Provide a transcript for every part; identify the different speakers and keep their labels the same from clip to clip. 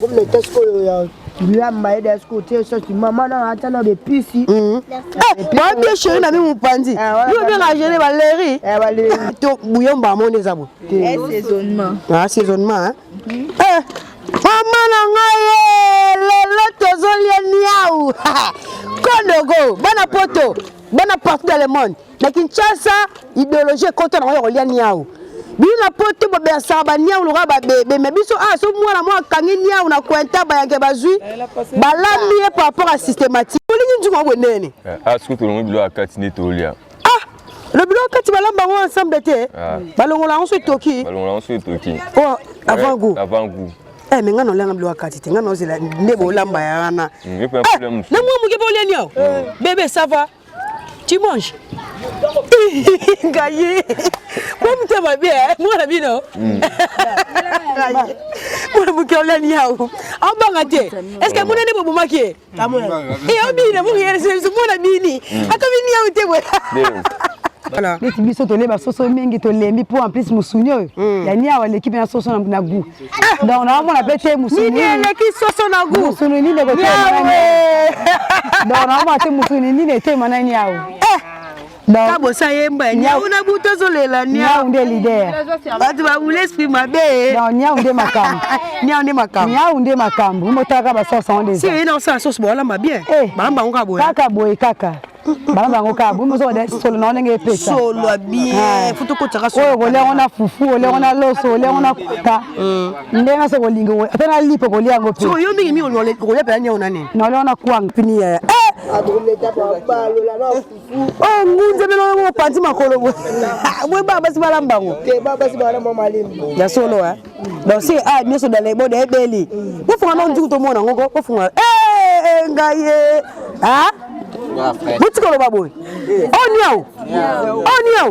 Speaker 1: Comme le test sikoyo ya bilamba ye da sikoyo tie soki mama na ata na bepisi
Speaker 2: boya bien chéri na mi mopanzi yo obenga gene baleri to buyomba amoni eza bo assaisonnement mama na ngai ye lelo tozolia niau kondoko bana poto bana partout dans le monde Na Kinshasa idéologie ekota nango ya kolia niau. Bino na poto bobesaka ba niau lokola ba bebe mais biso ah so mwana mwa akangi niau na cointa bayanke bazui balambi ye par rapport à systématique. Olingi nzungu yango boye ndenge nini?
Speaker 3: Ah soki tolongoli biloko ya kati nde tolia.
Speaker 2: Ah le biloko ya kati balamba yango ensemble te.
Speaker 3: Ah.
Speaker 2: Balongola yango so etoki.
Speaker 3: Balongola yango so etoki.
Speaker 2: Oh avant goût.
Speaker 3: Avant goût.
Speaker 2: Eh mais nga nolianga biloko ya kati te nga nozela nde bolamba ya wana.
Speaker 3: Mm, eh,
Speaker 2: na mwa moke mpe olia niau. Bebe ça va? Tu manges Ngaye Moi motema mabe eh? mwana bino mm. mwana moke olani yao abanga te est ce que mona nde bobomaki ye obina mwana bini mm. ata bini yao te boye
Speaker 4: Voilà. neti biso tolie basoso mingi tolembi mpo en plus mosuni oyo mm. ya niawa eleki mpe na soso na goût ah! donc naomona mpe te mosuni
Speaker 2: eleki soso na goût
Speaker 4: mosuni nini ekotema donc naomona te mosuni nini etema na niawu
Speaker 2: eh! kabosa yemba niawu na butu azolela
Speaker 4: niawu nde leader
Speaker 2: bato babula esprit mabe
Speaker 4: donc niawu nde makambo
Speaker 2: niawu nde makambo
Speaker 4: niawu nde makambo motalaka basoso yango
Speaker 2: deja si ye na osala soso boalamba bien eh. balamba yango kaka boye
Speaker 4: kaka boye kaka balamba yango kaka boye mozo solo na ndenge epesa
Speaker 2: solo ya bien faut tokotaka
Speaker 4: solo oyo kolia yango na fufu olia yango na loso olia yango na kwata mm. ndenge soki olingi ata na lipo kolia yango
Speaker 2: mpe yo mingi mingi okolia mpena niao nani
Speaker 4: na olia yango na kwanga
Speaker 2: pini yaya eh! oh ngunza bino opanzi makolo boye boye bana basi balamba yango ya solo eh? Donc si ah nyonso dala eboda ebeli bofunga na nzuku tomona yango ko bofunga eh, eh, ngai ye ah botika koloba boye o oh, niau o oh, niau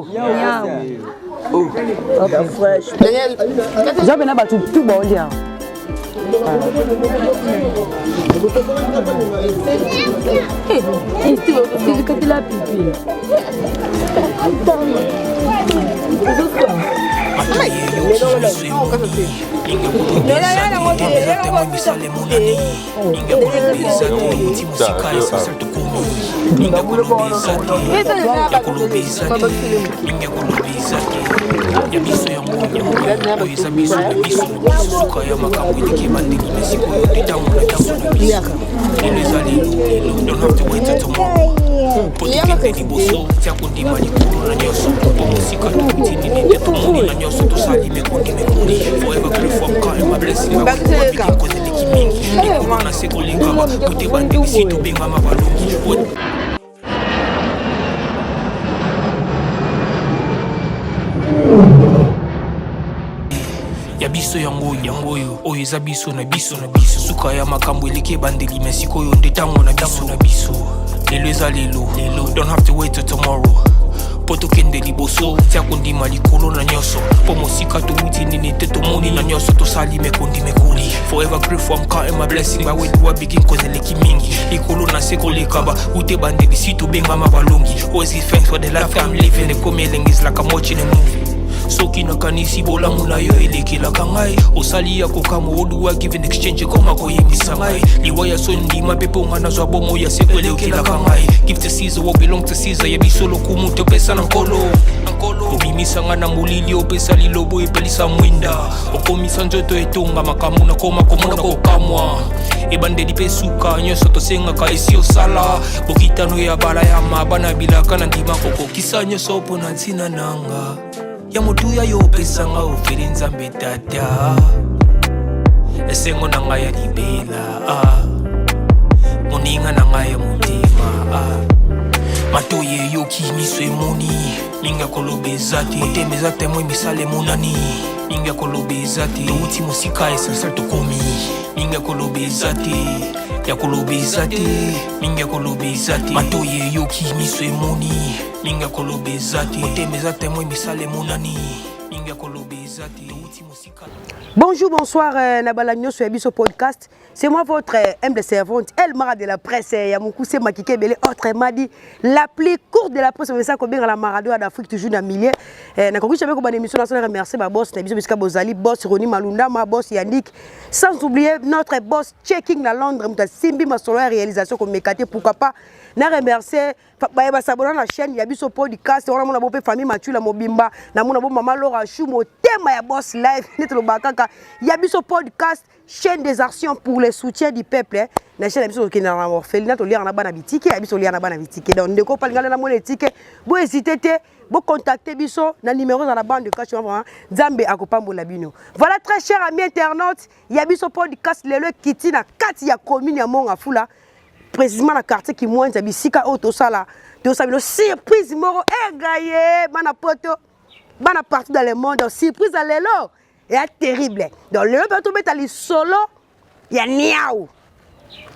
Speaker 2: eza mpena bato tu baolia
Speaker 5: Ya biso yango oyo eza biso na biso suka ya makambo eleki ebandeli me sikoyo te ntango na biso na biso lelo eza lelo lelo don't have to wait till tomorrow po tokende liboso tia kondima likolo na nyonso po mosika towuti nini te tomoni na nyonso tosali mekondi mekoli forever grateful I'm counting my blessing koze eleki mingi likolo na se kolekama kote bandekisi tobengama balongi. Ya biso yango yango oyo oyo eza biso na biso na biso suka ya makambo eleki ebandeli me sikoyo nde ntango na biso na biso lelo eza lelo lelo don't have to wait till tomorrow mpo tokende liboso tia kondima likolo na nyonso mpo mosika towuti nini te tomoni na nyonso tosali mekondi mekoli forever grateful I'm counting my blessing by where do I begin cause eleki mingi likolo na se koleka ba ute bandeli si tobengama balongi always give thanks for the life I'm living ekomi elengi is like I'm watching a movie soki nakanisi bolamu na yo elekelaka ngai osali ya kokamwa oduwa give in exchange ekoma koyebisa ngai liwa ya soni ndima mpe mpo ngai nazwa bomoi ya seko elekelaka ngai give to Caesar what belong to Caesar ya biso lokumu topesa na nkolo obimisa ngai na molili opesa lilobo epelisa mwinda okomisa nzoto etonga makambo nakoma komona kokamwa ebandeli mpe suka nyonso tosengaka esi osala bokitano ya balayama bana bilaka na ndima kokokisa nyonso mpo na ntina nanga ya motuya yo opesanga ofeli nzambe tata esengo na ngai ya libela ah. moninga na ngai ya motema ah. matoyi eyoki miso emoni mingi ya koloba eza te motema eza temwe misala emonani mingi ya koloba eza te touti mosika essentiel tokomi mingi ya koloba eza te ya koloba eza te mingi ya koloba eza te matoyi eyoki miso emoni mingi ya koloba eza te motema eza temwe misala emonani mingi ya koloba eza. eza te touti mosika.
Speaker 2: Bonjour, bonsoir, euh, na bala nyoso ya biso podcast. C'est moi votre euh, humble servante, El Mara de la presse, euh, ya mukuse makike belé, autrement dit, la plus courte de la presse, mais ça kobenga la Maradona d'Afrique toujours na milieu. Euh, na koki jamais ko ban émission nationale remercier ba boss na biso bisika bozali, boss Roni Malunda, ma boss Yannick, sans oublier notre boss Checking na Londres, muta simbi masolo ya réalisation ko mekate pourquoi pas. Na remercier baye basabona na chaîne ya biso podcast wana mona bo mpe famille Matula mobimba na mona bo mama Laura Chou motema ya boss live nde tolobaka kaka ya biso podcast chaîne des actions pour le soutien du peuple eh. Na chaîne ya biso tokendaka na orphelinat, toliaka na bana bitike ya biso, oliaka na bana bitike. Donc ndeko palinga na mona etike, bo hésite te, bo contacter biso na numéro za na bande de cash vraiment. Nzambe akopambola bino. Voilà, très cher ami internaute ya biso podcast, lelo ekiti na kati ya commune ya Mont Ngafula, précisément na quartier Kimwenza, bisika oyo tosala tosala bino surprise moko egaye bana poto, bana partout dans le monde. Donc surprise ya lelo eya terrible. Donc lelo mpe tobeta lisolo ya niau.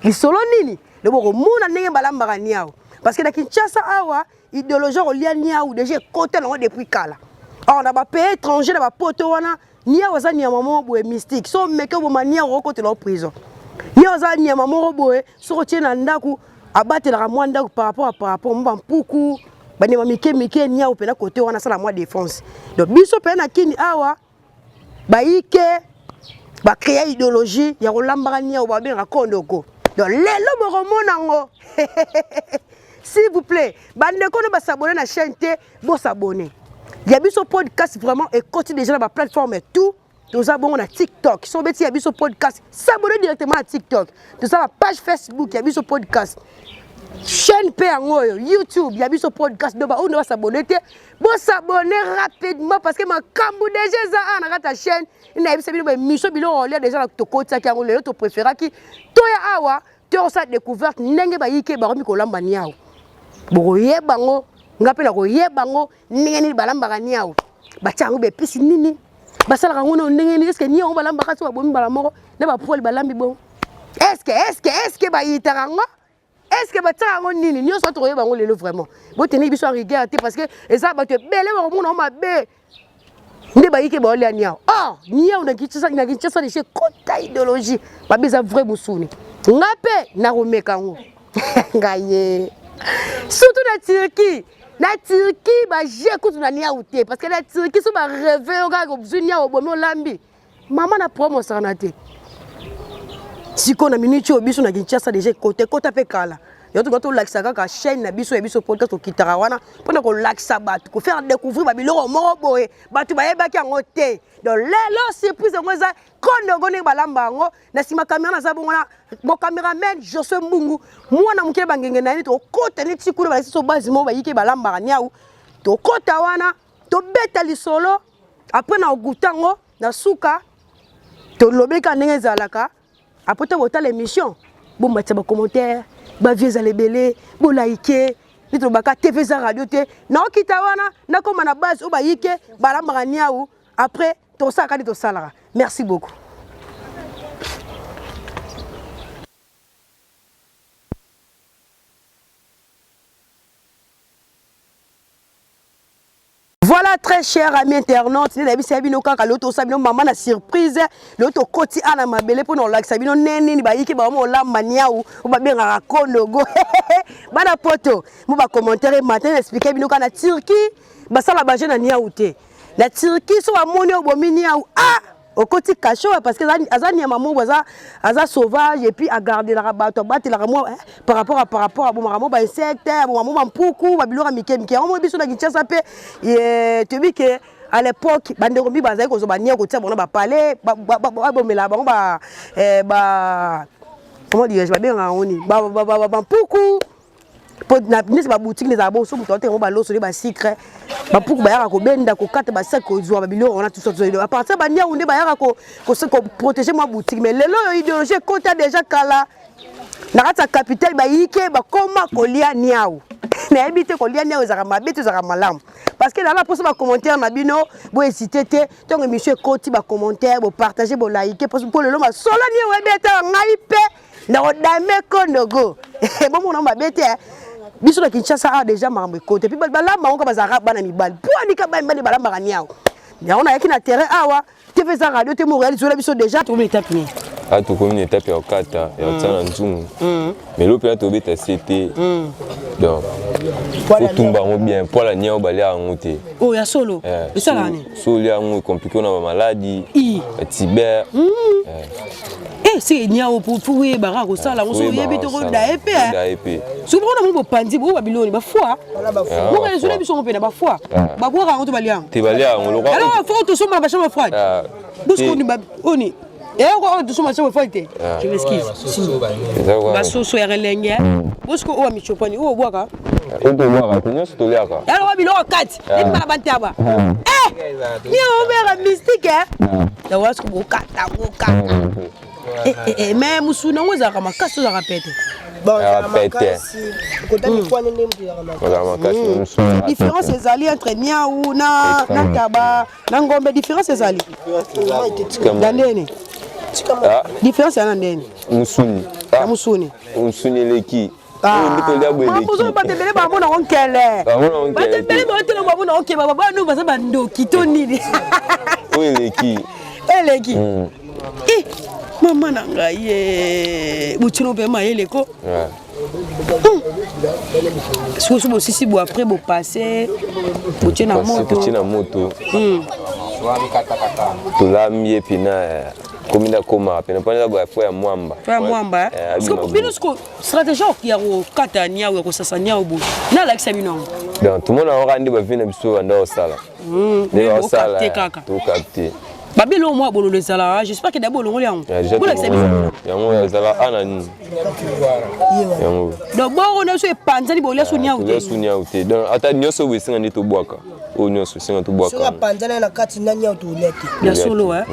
Speaker 2: Lisolo nini? Lelo bokomona ndenge balambaka niau, parce que na Kinshasa awa idéologie kolia niau déjà ekota nango depuis kala. Or na bapays étranger, na bapoto wana, niau aza nyama moko boye mystique. So omeke oboma niau, okotela o prison. Niau aza nyama moko boye, soki otie na ndako, abatelaka mwa ndako par rapport mo bampuku, banyama mike mike. Niau mpena kote wana asala mwa défense. Donc biso mpe na kini awa, bayike bacréa idéologie ya kolambaka niau, babengaka kondoko. Donc lelo bokomona yango. S'il vous plaît, bandeko no basabone na chaîne te, bosabone ya biso podcast. Vraiment ekoti déjà na baplateforme tout. Toza bongo na TikTok, so obeti ya biso podcast, s'abonne directement na TikTok. Toza na page Facebook ya biso podcast, chaîne mpe yango oyo YouTube ya biso podcast. Donc baoyo nde basabone te, bosabone rapidement, parce que makambo déjà eza awa na kati ya chaîne. Nayebisa bino baémission, biloko olia déjà tokotiaki yango. Lelo topréféraki toya awa, tokosala découverte ndenge bayike bakomi kolamba niau. Bokoyeba yango, nga mpe nakoyeba yango ndenge nini balambaka niau, batia yango baepisi nini, basalaka yango nano ndenge nini. Est-ce niau yango balambaka so babomi mbala moko na bapoele balambi bongo? Est-ce bayitaka yango? Est-ce batiaka yango nini? Nyonso tokoyeba yango lelo. Vraiment boteni biso en rigueur te, parce que eza bato ebele bakomona yango mabe nde bayike baolia niau. Or niau na Kinshasa, na Kinshasa déjà ekota idéologie babe, eza vrai mosuni. Nga mpe nakomeka yango ngai ye, surtout na Turquie. Na Turquie baje kutu na niau te, parce que na Turquie so bareve yo kaka ozwi niau, obomi, olambi, mama na problème osakana te. Sikoyo na miniti oyo biso na Kinshasa déjà ekota, ekota mpe kala. Yango toka tolakisa kaka chaîne na biso ya biso podcast. Tokitaka wana mpona kolakisa bato, kofaire découvrir babiloko moko boye bato bayebaki yango te. Donc lelo surprise yango eza kondongo, ndenge balamba yango. Na nsima caméra naza bongo na bo cameraman Josue Mbungu, mwana moke bangenge na ye. Tokota neti kuna balakisi so base moko bayiki balambaka niau. Tokota wana, tobeta lisolo, après na oguta yango na suka tolobi kaka ndenge ezalaka. Après to botala émission, bomatisa bacommentaire, bavie ezala ebele, bolike nde tolobaka. TV eza radio te. Naokita wana, nakóma na base oyo bayike balambaka niau. Après tosalaka nde tosalaka. Merci beaucoup. Voilà, très cher ami internaute, nde nayebisa bino kaka lelo tosala bino mama na surprise. Lelo tokoti ana mabele mpona kolakisa bino nde nini bayiki bango olamba niau oyo babengaka kondogo. Bana poto mo bacommentaire matin, explike bino kaka na Turquie basala baje na niau te. Na Turquie so bamoni oyo bomi niau, ah, okoti cachot, parce que aza nyama moko aza sauvage et puis agardelaka bato, abatelaka mwa par rapport abomaka mo bainsecte, abomaka mo bampuku, babiloko ya mike mike. Yango mo biso na Kinshasa mpe toyebi ke à l'époque bandeko mbi bazali kozwa bania kotia bango na bapale, babomelaka bango ba, comment dirais-je, babengaka yango nini, bampuku. Po neti baboutique nde ezala bongo, so moto aoteka ngo baloso nde basucre, bapuku bayaka kobenda, kokata basac, kozwa babiloko wana tout ça. À partir baniau nde bayaka koprotéger mwa boutique. Mais lelo oyo idéologie ekota déjà kala na kati ya capitale, bayike bakoma kolia niau. Nayebi te kolia niau ezalaka mabe to ezalaka malamu, parce que nala mposa bacommentaire na bino. Bohésite te, ntongo émission ekoti, bacommentaire, bopartage, bolike, mpo lelo masolo niau ebeta. Ngai mpe nakodame kondogo bomona mabe te. Biso na Kinshasa awa déjà makambo ekota, epuis balamba yango ka bazalaka bana mibali. Mpo anika bana mibali balambaka niau. Yango nayaki na terrain awa. TV eza radio te Montréal zola biso déjà tokomi étape nini?
Speaker 3: Ah tokomi na étape ya kokata ya kotia na nzungu. Mais lo mpenza tobeta se te. Donc otumba yango bien poil ya niao balia yango te.
Speaker 2: Oh ya solo. Esalaka nini?
Speaker 3: So olia yango ecomplique na bamaladi, batiber.
Speaker 2: Eh c'est niao pour pour oyebaka kosala yango so oyebi te kodaye mpe.
Speaker 3: Daye mpe.
Speaker 2: Soki bokona bango bopanzi boyo babiloni bafoi. Moko ezoli biso ngo mpe na bafoi. Babwaka yango to balia yango.
Speaker 3: Te balia yango lokwa.
Speaker 2: Alors faut tosomba na bachambre froide. Bosiko ni oni. Eh oyo tosomba chambre froide te. Je m'excuse. Basoso ya relenge. Bosiko oyo michopani oyo obwaka.
Speaker 3: Oyo tobwaka te nyonso toliaka.
Speaker 2: Alors biloko kati. Ebala bantaba. Eh! Ni obera mystique eh. Ya wasiko bokata bokata. Eh eh mais musuna ngo ezalaka makasi ozalaka pete.
Speaker 3: Pete.
Speaker 2: Différence ezali entre niau na na taba na ngombe différence ezali. Na ndeni. Différence ya na ndeni.
Speaker 3: Musuni.
Speaker 2: Na musuni.
Speaker 3: Musuni eleki.
Speaker 2: Mabuzo bato ebele bamona ngo nkele. Bato ebele baotela bamona ngo nkele baba baza bandoki to nini.
Speaker 3: Oyo eleki.
Speaker 2: Eleki. Eh, mama na ngai ye botino mpe mayele ko. Soki bosisi bo après bopasse botie na moto.
Speaker 3: Botie na moto. Tolambi ye mpena komi nakoma pena mpona eza boya fo ya mwamba.
Speaker 2: Fo ya mwamba. Bino siko stratégie ya kokata niau ya kosasa niau boye nalakisa bino yango.
Speaker 3: Donc tomona yango kaka nde bavi na biso banda kosala. Nde basala tokapte.
Speaker 2: Babelo oyo mwa bololo ezalaka j'espère que d'abord olongoli yango. Bolakisa biso.
Speaker 3: Yango ezala ana nini? Yango.
Speaker 2: Donc bongo na biso epanzani bolia su niau te.
Speaker 3: Tolia su niau te. Donc ata nyonso boye esenga nde tobwaka. Oyo nyonso esenga tobwaka.
Speaker 1: Soki apanzana na kati na niau tolia te.
Speaker 2: Ya solo eh.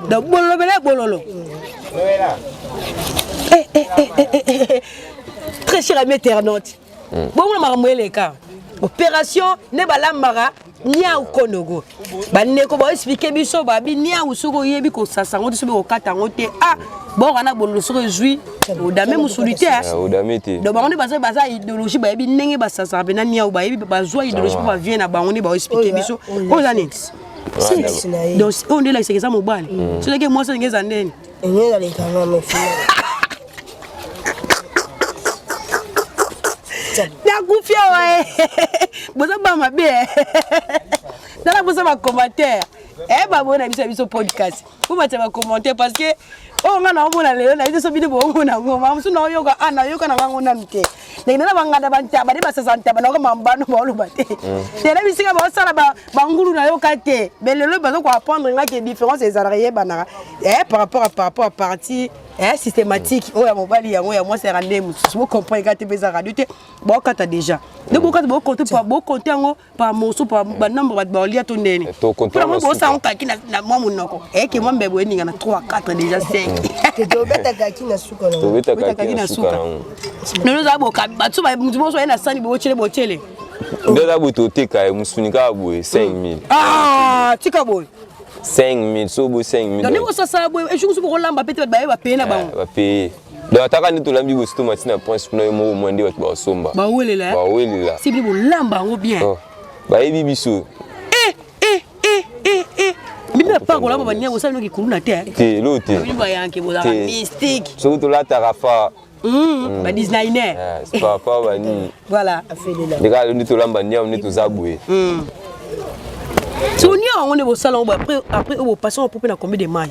Speaker 2: Donc bololo bele bololo. Eh eh eh eh eh. Très cher ami internaute. Bongo na makambo eleka. Opération ne balambaka niau konogo. Bandeko baexplike biso babi niau soki oyebi kosasa yango te soki kokata yango te ah boka na bololo soki ezwi odame mosuni te.
Speaker 3: Odame te.
Speaker 2: Donc bango nde baza baza idéologie bayebi ndenge basasaka mpe na niau bayebi bazwa idéologie mpo bavie na bango nde baexplike biso. Oyo eza nini? Donc oyo nde elakisaka eza mobali. Soki mwasi olingi eza ndeni. Nakufi awa boza ba mabe nala boza ba commentaire eh baboye na biso ya biso podcast po batia ba commentaire parce que oyo nga naomona lelo na biso bino boomona yango ma mosusu naoyoka a nayoka na bango nanu te ndenge nana banganda bantaba nde basasa ntaba nayoka mambano baoloba te tena bisika baosala bangulu nayoka te mais lelo baza koapprendre nga ke différence ezalaka eyebanaka par rapport à par rapport à partie systématique oyo ya mobali yango ya mwasi yaka nde mosusu bocomprendre ka te mpe eza radio te bokata déjà nde bokata bokonte bokonte yango par morceau par banombre bato baolia to ndeni mpona mo bosala yango kaki na mwa monoko eke mwa mbebo eninga na 3 4 déjà 5
Speaker 1: tobeta kaki na suka
Speaker 3: tobeta kaki na suka
Speaker 2: lelo eza boka bato moto moko aye na sani botyele botyele
Speaker 3: nde eza boye toteka ye mosuni kaka boye 5000
Speaker 2: tika boye
Speaker 3: 5000 so boye 5000
Speaker 2: donc ndenge osasala boye ejour mosusu bokolamba pe te bato baye bapaye na bango
Speaker 3: bapaye donc ataka nde tolambi boye soto mati na prince kuna yo moko mwa nde bato basomba
Speaker 2: bawelela
Speaker 3: bawelela
Speaker 2: si bino bolamba yango bien
Speaker 3: bayebi biso
Speaker 2: eh eh eh eh eh bino ya pa kolamba baniango osala bino kikuluna te
Speaker 3: te elo te
Speaker 2: bino bayanke bozalaka mystique
Speaker 3: soki tolataka fa
Speaker 2: ba designer
Speaker 3: fa banini
Speaker 2: voilà
Speaker 3: nde kaka nde tolamba niango nde toza boye
Speaker 2: so niango yango nde bosala yango après après oyo bopase yango mpe na combien de mai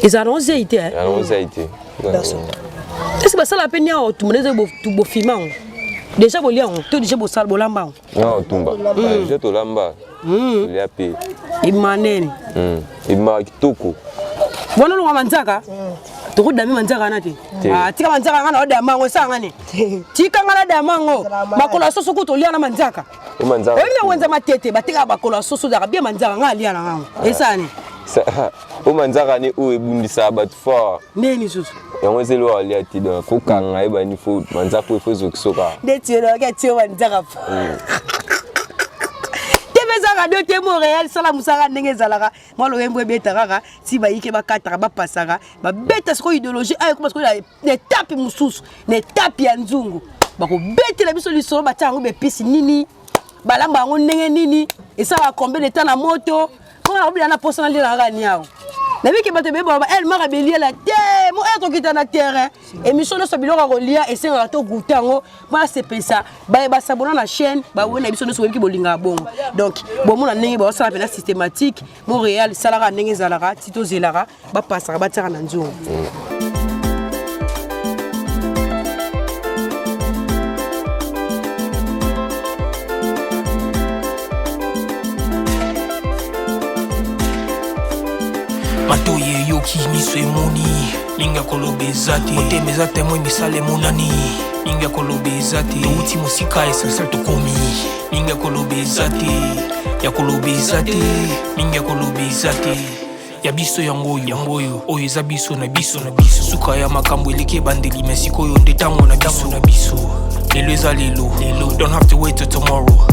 Speaker 2: ezala nango zei te
Speaker 3: yango zei te
Speaker 2: est ce que basala mpe niango otumba nde bofima yango déjà bolia yango to déjà bosala bolamba yango
Speaker 3: yango otumba déjà tolamba tolia mpe
Speaker 2: ebima ndeni
Speaker 3: ebimaka kitoko
Speaker 2: wana olonga manzaka tokodame manzaka wana te tika manzaka nga na odama yango esanga nini tika nga nadama yango makolo ya soso kutu olia na manzaka oyebi na wenza matete batekaka bakolo ya soso ozalaka bien manzaka nga alia na ngango esala nini
Speaker 3: o manzaka ni oyo ebundisaka bato fort
Speaker 2: ndeni lisusu
Speaker 3: yango eza eloko alia te donc fo kanga yeba ni fo manzaka oyo fo ezokisoka
Speaker 2: nde tielaki atie manzaka te mpe eza radio te montréal sala mosala ndenge ezalaka mwa loyembo ebeta kaka ti bayike bakataka bapasaka babeta sikoyo idéologie ayo ekoma sikoyo na etape mosusu na etape ya nzungu bakobetela biso lisolo batia yango bepisi nini. Balamba yango ndenge nini? Esalaka combien de temps na moto? Mpo na obila na posa nalia kaka niau. Nabiki bato ebele baloba el mara beliela te mo ere tokita na terrain émission nyonso biloko ya kolia esengaka togoute yango mpo asepelisa baye basabona na chaîne bawe na biso nyonso boyebiki bolingaka bongo donc bomona ndenge baosala mpena systématique montréal esalaka ndenge ezalaka ti tozelaka bapasaka batiaka na nzungu.
Speaker 5: Matoyi eyoki, miso emoni, mingi ya koloba eza te. Motema eza témoin, misala emonani, mingi ya koloba eza te. Touti mosika, essentiel tokomi, mingi ya koloba eza te, ya koloba eza te, mingi ya koloba eza te. Ya biso yango oyo, yango oyo, oyo eza biso na biso na biso. Suka ya makambo eleki ebandeli, me sikoyo nde ntango na biso na biso. Lelo eza lelo, lelo, don't have to wait till tomorrow.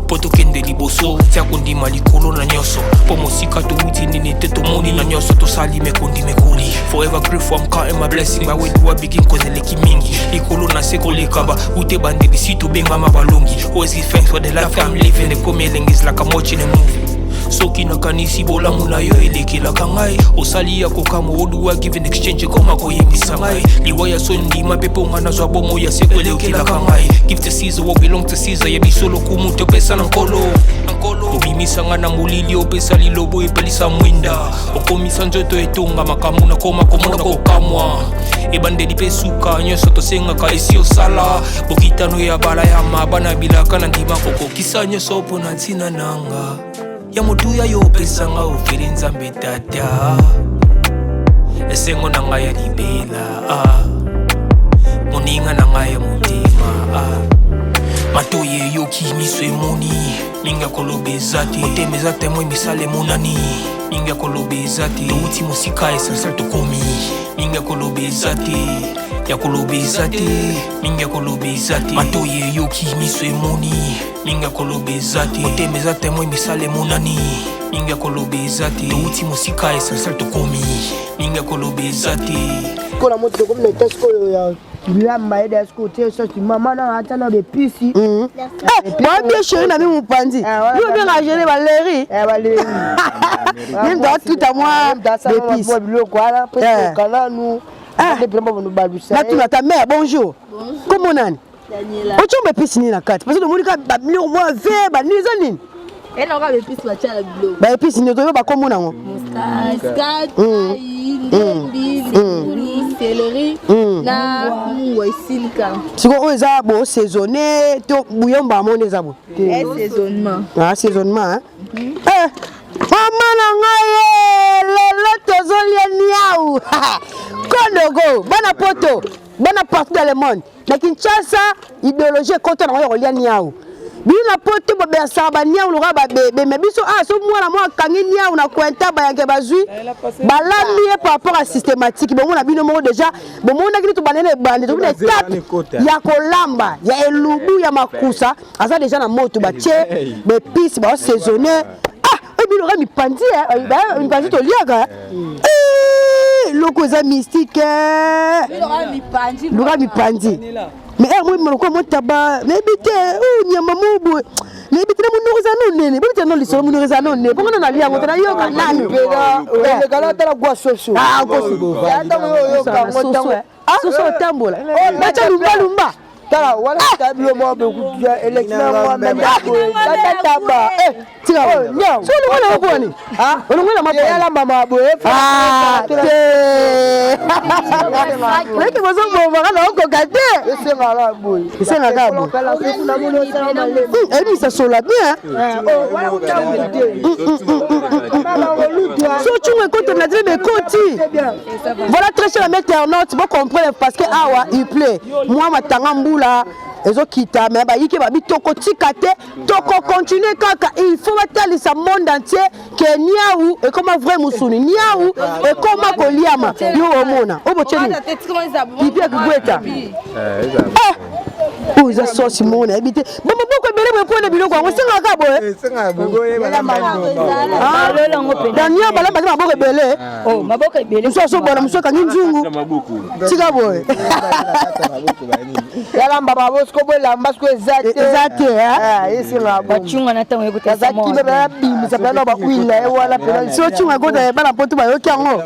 Speaker 5: Mpo tokende liboso, tia kondima likolo na nyonso. Mpo mosika towuti nini te tomoni na nyonso tosali mekondi mekoli. Forever grateful, I'm counting my blessing. By where do I begin, cause eleki mingi. Likolo na se koleka ba ute bandeli si tobengama balongi. Always give thanks for the life I'm living. Ekomi elengi is like I'm watching a movie. Soki nakanisi bolamu na yo elekelaka ngai, osali ya kokamwa oduwa give in exchange ekoma koyembisa ngai. Liwa ya soni ndima mpe mpo ngai nazwa bomoi ya seko elekelaka ngai. Give to Caesar what belong to Caesar, ya biso lokumu topesa na nkolo. Obimisa ngai na molili, opesa lilobo epelisa mwinda, okomisa nzoto etonga makambo nakoma komona kokamwa. Ebandeli mpe suka nyonso tosengaka esi osala bokitano ya bala ya maba na bilaka na ndima kokokisa nyonso mpo na ntina nanga ya motuya yo opesanga ofeli nzambe tata esengo na ngai ya libela ah. Moninga na ngai ya motema ah. Matoyi eyoki, miso emoni, mingi ya koloba eza te. Motema eza témoin, misala emonani, mingi ya koloba eza te. Touti mosika, essentiel tokomi, mingi ya koloba eza te, ya koloba eza te, mingi ya koloba eza te. Matoyi eyoki, miso emoni, mingi ya koloba eza te. Motema eza témoin, misala emonani, mingi ya koloba eza te. Touti mosika, essentiel tokomi, mingi ya koloba eza te.
Speaker 1: Kola moto tokomi na état sikoyo ya bilamba ye da sikoyo te soki mama na ata na bepisi.
Speaker 2: Boyebi chéri na mi mopanzi yo obenga gene baleri
Speaker 1: baleri
Speaker 2: ye moto atuta mwa bepisi
Speaker 1: biloko wana mpo kananu
Speaker 2: natuna ta mère bonjour, kombo nani? Otyomba episi nini na kati? Parce que tomoni kaka babiloko mwa ve banini, eza nini? Baepisi nini? Toyeba bakombo nango.
Speaker 6: Muscade, ndembi, litungulu, céleri na mungwa esilika.
Speaker 2: Sikoyo oyo eza bosaisonne to buyomba amoni eza bo?
Speaker 6: Assaisonnement.
Speaker 2: Assaisonnement. Eh, mama na ngai ye, lelo tozolia niau kondoko. Bana poto, bana partout dans le monde, na Kinshasa idéologie ekota nango ya kolia niau. Bino na poto bobesaka baniau lokola babebe, me biso ah, so mwana mwa akangi niau na kwenta bayanke bazwi balambi ye par rapport à systématique. Bomona bino moko déjà, bomonaki nde tobandeli ebandi, tokomi na étape ya kolamba ya elubu ya makusa. Aza déjà na moto, batie baépice, baosaisonne. Ah, oyo bino kaka mipanzi, mipanzi toliaka eloko eza mystique, luka mipanzi. Mais ere moi lokola motaba nayebi te oyo nyama mo boye, nayebi te na monoko eza no nene bobi te no lisolo monoko eza no nene bongo nalia yango te nayoka nanu.
Speaker 1: Elekala tala gwa soso.
Speaker 2: Soso otambola batya lumbalumba.
Speaker 1: Tala wana tabilo moko bekutia eleki na mwa meme tata taba.
Speaker 2: Tika so olongwe na mapwani, olongwe na mapwani.
Speaker 1: Yalamba maboye.
Speaker 2: Te, nayeke bozobomaka na okoka te.
Speaker 1: Esengaka boye.
Speaker 2: Esengaka boye, eyebisa sola bien. So cungu ekoti na dire bekoti. Voilà, très cher ami internaute, bo comprendre parce que awa il pleut, mwa matanga mbula ezokita, me bayiki babi tokotika te, tokocontinue kaka. Il faut batalisa monde entier ke niau ekoma vrai musuni, niau ekoma koliama. Yo omona oyo botie nini? Pipi ya kigweta. Oyo eza sauce moko nayebi te. Ba maboko ebele boye mpo na biloko yango esengaka boye. Daniel balambaki maboko ebele.
Speaker 7: Oh, maboko ebele.
Speaker 2: Mosusu azobona, mosusu akangi nzungu. Tika boye.
Speaker 1: Yalamba babo siko bolamba siko eza te.
Speaker 2: Eza te
Speaker 1: eh. Esenga
Speaker 7: bo. Bachunga na tango yekota.
Speaker 1: Aza kimia ba bimisa pena ba huile na ye wana pena.
Speaker 2: So chunga kota bana poto bayoki yango.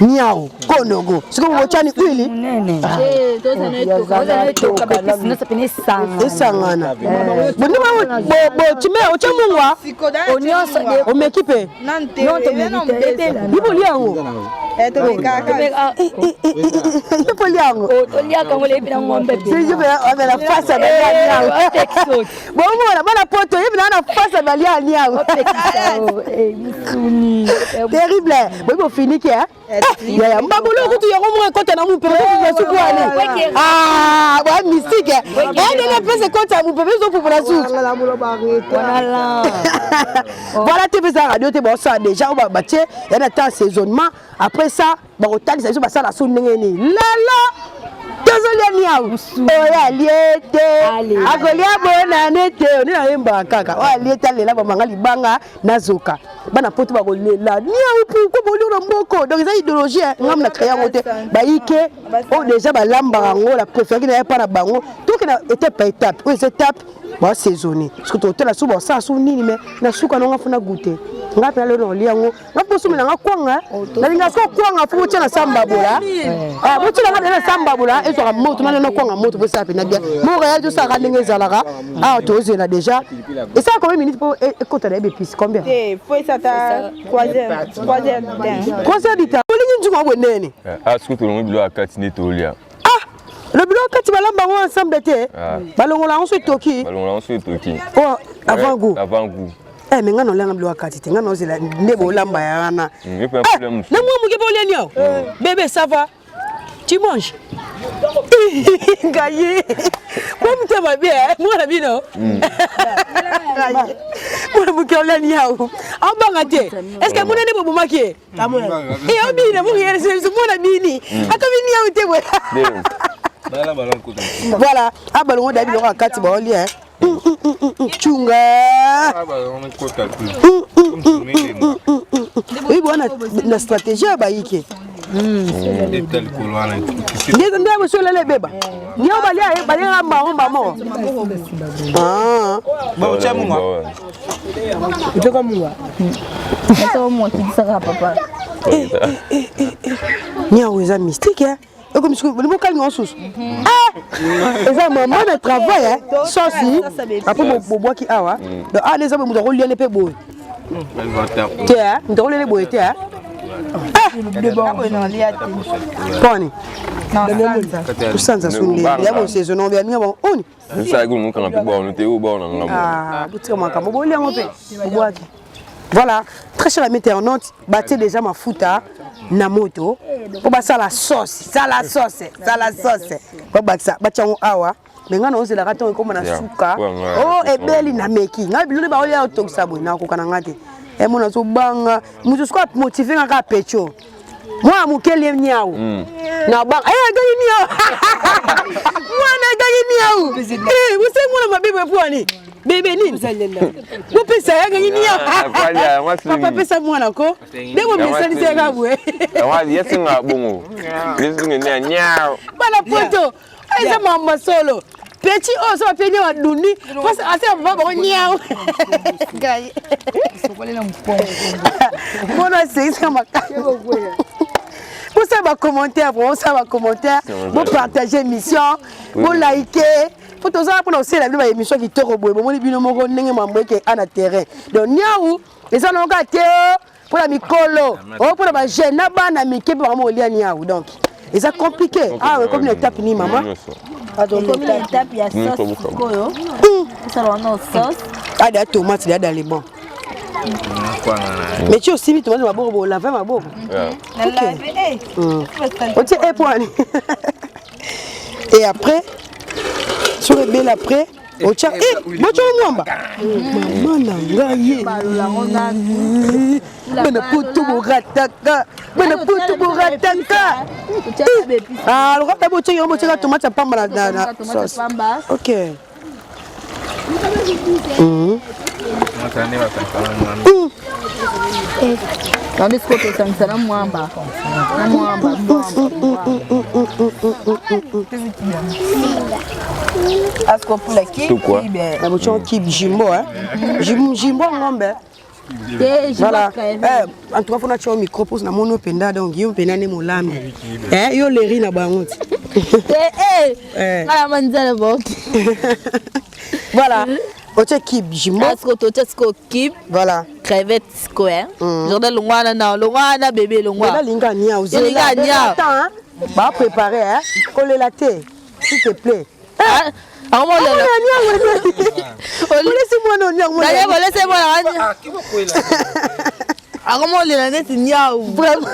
Speaker 2: Niau konogo sikoyo botyani huile esangana botime otya mungwa omeki mpe ibolia yango ibolia yango na face ya balia niau bomona bana poto yebi na na face ya balia niau terrible boyebi ofiniki eh? Yaya mbabolo kutu yango moko ekota na mupepe ozopupola suku wana boya mystique ndenge mpesa ekota ya mupepe ozopupola suku. Voilà te mpesa radio te baosala déjà oyo batie ya na temps saisonnement. Après ça bakotalisa biso basala su ndenge nini. Lelo tozolia niau oyo alie te akolia bonane te nde nayembaka kaka oyo alie te alela bamanga libanga nazoka bana poto bakolela niau pourquoi bolia na mboko. Donc eza idéologie ngam na créé yango te bayike oyo déjà balambaka yango la préféraki na ye mpa na bango. Tokenda étape par étape oyo eza étape basaisonner parce que totala so basala so nini mais na suka nonga funa goûter nga mpe lelo naolia yango nga mpo osomela nga kwanga nalinga so kwanga fo botia na sambabola botia nga na sambabola ezwaka moto nana kwanga moto mpo esala mpena bien moko ya tosalaka ndenge ezalaka awa tozela déjà esala combien minute mpo ekota na ye bepisi combien?
Speaker 6: 3 heures
Speaker 2: 3 heures du temps olingi nzungu abwe nene.
Speaker 3: Soki tolongi biloko ya kati nde tolia.
Speaker 2: Le biloko kati balamba yango ensemble te, balongola yango so etoki.
Speaker 3: Balongola yango so etoki.
Speaker 2: Oh, avant goût.
Speaker 3: Avant goût.
Speaker 2: Eh, mais nga nolanga biloko ya kati te, nga nozela nde bolamba ya wana. Na mwa moke mpe olia niao. Bébé, ça va? Tu manges? Ngai mo motema mabe mwana bino mwana moke olia niao abanga te. Est ce que mona nde bobomaki ye? Obina mona bini akomi niao te boye. Voilà, abalongo da biloko ya kati baolia chunga oyebi wana na stratégie ya bayike nde boso elala ebeba nio balia baliaka mbango mbamo. Niao eza mystique ekomi sikoyo bolingi bokalinga mosusu eza mama na travail sosi apres bobwaki awa. Donc awa eza boye moto akolia ne mpe boye te, moto akolia ne boye te poni kosanza su nde ya bosaison ya minga bango oni.
Speaker 3: Osalaki mokanga mpe bawano te oyo bawana ngambo.
Speaker 2: Botika makambo bolia yango mpe bobwaki. Voilà, très cher ami internaute, batie déjà mafuta na moto po basala sauce, sala sauce, sala sauce. Babakisa batia yango awa. Mais nga naozelaka ntongo ekóma na suka. Oh, ebeli na meki. Nga biloko baolia otokisa boye nakoka na nga te. Mona azobanga. Moto sikoyo motive nga kaka pecho. Mwana moke lie niau. Na banga. Eh, agangi niau. Mwana agangi niau. Eh, bosali mwana mabe boye po ani? Bebe nini? Bopesa ye agangi niau. Papa pesa mwana ko. Nde bomesanisi ye kaka boye.
Speaker 3: Yesinga bongo. Yesinga niau.
Speaker 2: Bana poto. Eza mama solo. Petit oyo so bapie niau adundi. Ase papa bango niau. Ngai. Mona asekisaka makasi. Bosala bacommentaire, bosala bacommentaire, bopartage émission, bolike po tozala mpona kosalela bino baémission kitoko boye. Bomoni bino moko ndenge mambo eke a na terrain. Donc niau eza nango kaka te mpona mikolo oyo, mpona bajeune na bana mike mpe bango kolia niau. Donc eza compliqué. Awa ekomi na étape nini, mama?
Speaker 6: Ekomi na étape ya sauce sikoyo, osala wana sauce.
Speaker 2: Ada ya tomate ya dans les bons. Mais tu osimbi tomate maboko, bolave maboko otie e poani et après soki ebeli après. Otya eh, botya mwamba. Mama na ngai ye. Bana poto borataka. Bana poto borataka. Ah, lokata botya yango botyaka tomate ya pamba na na sauce. Ok.
Speaker 6: Yango sikoyo tosangisa na mwamba na mwamba asikopula kibe
Speaker 2: na botyango kibe jimbo jimbo ngombe. Voilà. Eh, en tout cas, faut na micro pour na mono penda donc yo penda ne molambi. Eh, yo leri na bango.
Speaker 6: Eh eh. Ala manzala bo.
Speaker 2: Voilà. Otie kib jimbo.
Speaker 6: Asko to tia sko kib.
Speaker 2: Voilà.
Speaker 6: Crevette sko hein. Jordan longwana na longwana bébé longwa.
Speaker 2: Bébé linga nia ozi.
Speaker 6: Linga nia.
Speaker 2: Attends hein. Ba préparer hein. Kolela te. S'il te plaît. Olesi mwana oniango.
Speaker 6: Olesi mwana. Akomolela neti niau.
Speaker 2: Vraiment.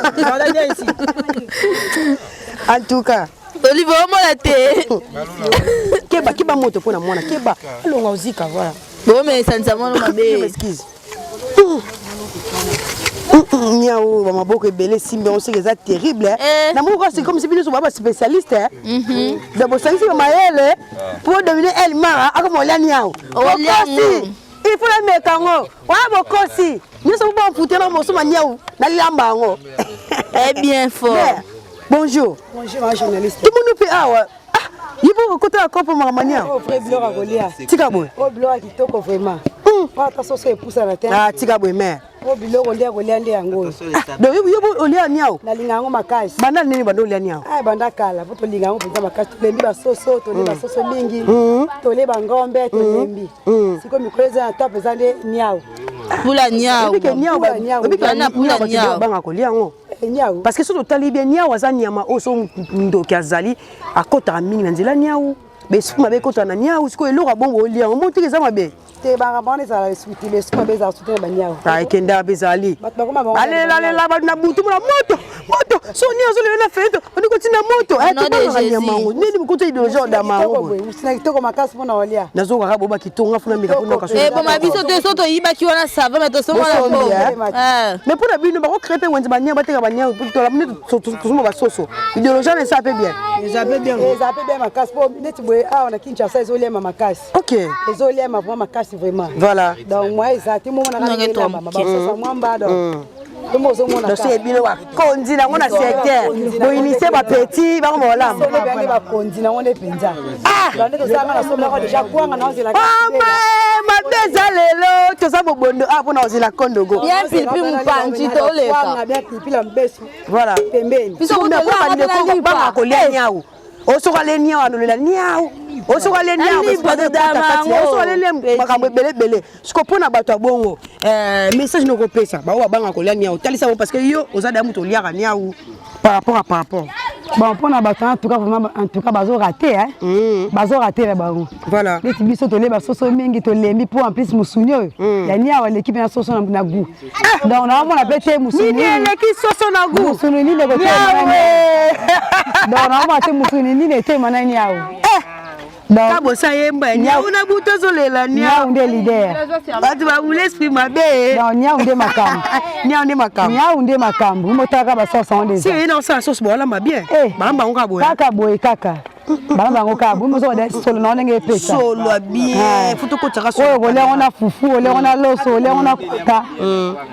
Speaker 2: En tout cas.
Speaker 6: Olive omona te.
Speaker 2: Keba keba moto mpona mwana keba alonga ozika voilà.
Speaker 6: Bomesanisa mwana mabe.
Speaker 2: Excuse. Niao bamaboko ebele esimbi yango soki eza terrible na moko kasi comme si bino nyonso baa baspécialiste donc bosangisi bamayele po dominer el mara akoma olia niao bokosi il faut nameka yango wana bokosi nyonso po bamfute na mosoma niao nalilamba yango.
Speaker 6: Eh bien fort.
Speaker 2: Bonjour.
Speaker 4: Bonjour ma journaliste.
Speaker 2: Tout le monde mpe awa ye mpo okota ya kopo makambo niao.
Speaker 4: Oh vrai biloko ya kolia.
Speaker 2: Tika boye.
Speaker 4: Oh biloko ya kitoko vraiment. Ata soso epusana te.
Speaker 2: Ah tika boye mère.
Speaker 4: Oh biloko nde ya kolia nde yango oyo.
Speaker 2: Donc yo bo olia niao.
Speaker 4: Nalinga yango makasi.
Speaker 2: Banda nini banda olia niao?
Speaker 4: Ah banda kala po tolinga yango mpenza makasi. Tolembi basoso, tolie basoso mingi, tolie bangombe, tolembi. Sikoyo mikolo eza na top eza nde niao.
Speaker 6: Pula niao.
Speaker 2: Ebike niao ba niao banga kolia yango.
Speaker 4: Niao.
Speaker 2: Parce que soki totali bien niao aza nyama oyo so ndoki azali akotaka mingi na nzela niao. Baesprit mabe ekotaka na niao sikoyo eloko ya bongo olia yango motiki eza mabe.
Speaker 4: Te makambo wana ezala esuki te, esprit mabe ezala suki te na baniao.
Speaker 2: Ah ekendaka mpe ezali.
Speaker 4: Bato bakoma bango.
Speaker 2: Alelalela bato na butu mona moto moto so ni azolela na fenetre bandi kotinda moto tobangaka nyama yango nini mokoto idéologie odama yango boye.
Speaker 4: Na kitoko makasi mpona olia.
Speaker 2: Nazokaka boba kitonga funa meka mpona kaso.
Speaker 6: Eh boma biso te so toyibaki wana ça va mais tosomona
Speaker 2: po. Mais mpona bino bakocrée mpe wenze bania bateka bania tozomba basoso idéologie wana eza mpe bien.
Speaker 4: Eza mpe bien. Eza mpe bien makasi po neti boye awa na Kinshasa ezoliema makasi.
Speaker 2: Ok.
Speaker 4: Ezoliema vraiment makasi vraiment.
Speaker 2: Voilà.
Speaker 4: Donc moi eza te mona na elamba basoso mwamba donc.
Speaker 2: Dossier bino bakonzi nango na secteur boinitie bapeti bango bolamba
Speaker 4: bakonzi nango nde mpenza
Speaker 2: mabe eza lelo toza bobondo a mpona kozela kondogo
Speaker 6: bien pilipi mopanzi toleka
Speaker 2: voilà
Speaker 4: pembeni
Speaker 2: bandeko banga kolia niau osoka le niau anolela niau osoka le niau osoka le makambo ebele ebele siko mpona bato ya bongo message nokopesa bango babanga kolia niau talisa bango parce que yo oza da moto oliaka niau par rapport à par rapport.
Speaker 4: Bon mpona bato en tout cas vraiment en tout cas bazo rater hein. Bazo rater na bango.
Speaker 2: Voilà.
Speaker 4: Neti biso tolie basoso mingi tolembi po en plus mosuni oyo ya niawa eleki mpe na soso na goût. Donc naomona mpe te mosuni
Speaker 2: nini eleki soso na goût.
Speaker 4: Mosuni nini ekotelema. Donc naomona te mosuni nini etelema na niawa.
Speaker 2: Kabosa yemba niau na butu azolela
Speaker 4: niau nde leader.
Speaker 2: Bato babula esprit mabe.
Speaker 4: Non niau nde makambo.
Speaker 2: Niau nde makambo.
Speaker 4: Niau nde makambo. Motalaka basoso yango
Speaker 2: deja. Si ye na osala soso bolamba bien. Balamba yango kaka boye.
Speaker 4: Kaka boye kaka. Balamba yango kaka boye mozo bada solo na ndenge epesa.
Speaker 2: Solo ya bien. Faut tokotaka solo.
Speaker 4: Oyo kolia yango na fufu, olia yango na loso, olia yango na kwata.